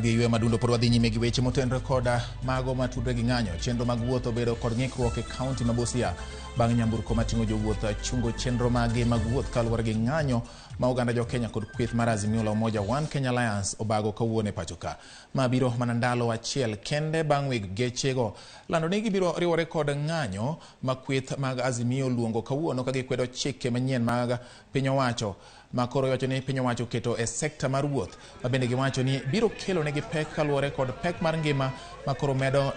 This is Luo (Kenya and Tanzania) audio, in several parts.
Gi madundo pod wadhi nyime gi weche motenore koda mago matudre gi ng'anyo. Chenro mag wuoth obedo kod ng'ikruok e kaunti ma Busia bang' nyamburko mating'o jowuoth chungo chenro mage mag wuoth kaluwore gi ng'anyo ma oganda jo Kenya kod kweth mar Azimio la Umoja One Kenya Alliance obago kawuono e pacho ka. Ma biro mana ndalo achiel kende bang' weg gechego lando ni gibiro riwore kod ng'anyo ma kweth mag Azimio luongo kawuono ka gikwedo chike manyien mag piny owacho ma koro iwacho ni piny owacho oketo e sekta mar wuoth ma bende giwacho ni biro kelo negi pek kaluwore kod pek mar ngima ma koro medo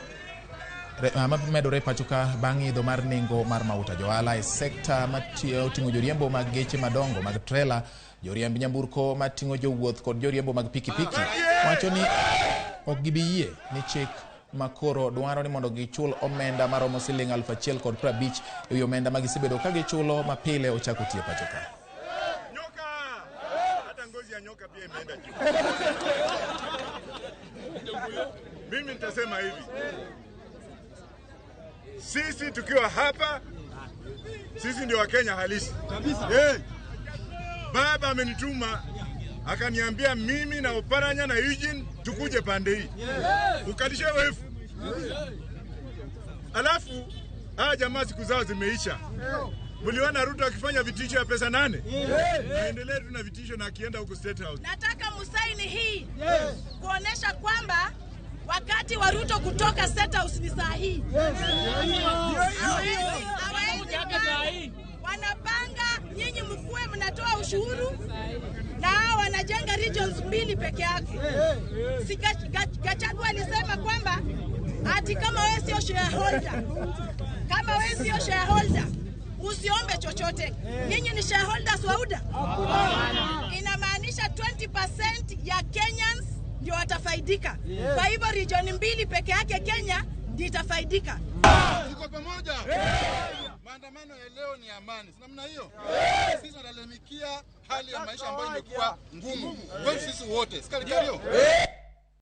medore pacho ka bang' idho mar nengo mar mauta. Johala e sekta mating'o joriembo mag geche madongo mag trela, joriemb nyamburko mating'o jowuoth kod joriembo mag pikipiki wacho ni ok gibi yie ni chik ma koro dwaro ni mondo gichul omenda maromo siling 1,050 ewi omenda ma gisebedo ka gichulo mapile ochako tiyo pacho ka. Nyoka pia imeenda juu. Mimi nitasema hivi, sisi tukiwa hapa, sisi ndio Wakenya halisi kabisa. Hey, baba amenituma akaniambia mimi na Oparanya na Eugene tukuje pande hii ukalishe wefu. Alafu haya jamaa siku zao zimeisha. Mliona Ruto akifanya vitisho ya pesa 8? Aendelee tu na vitisho na akienda huko State House. Nataka musaini hii kuonesha kwamba wakati wa Ruto kutoka State House ni saa hii. Wanapanga nyinyi mkue mnatoa ushuru na hao wanajenga regions 2 peke yake. Si Gachagua alisema kwamba ati kama wewe sio shareholder, kama wewe sio shareholder usiombe chochote. Nyinyi ni shareholders wa UDA. Inamaanisha 20% ya Kenyans ndio watafaidika. Kwa hivyo region 2 peke yake Kenya ndio itafaidika. Tuko pamoja. Maandamano ya leo ni amani. Si namna hiyo? Sisi tunalalamikia hali ya maisha ambayo imekuwa ngumu. Kwa sisi wote. Sikali.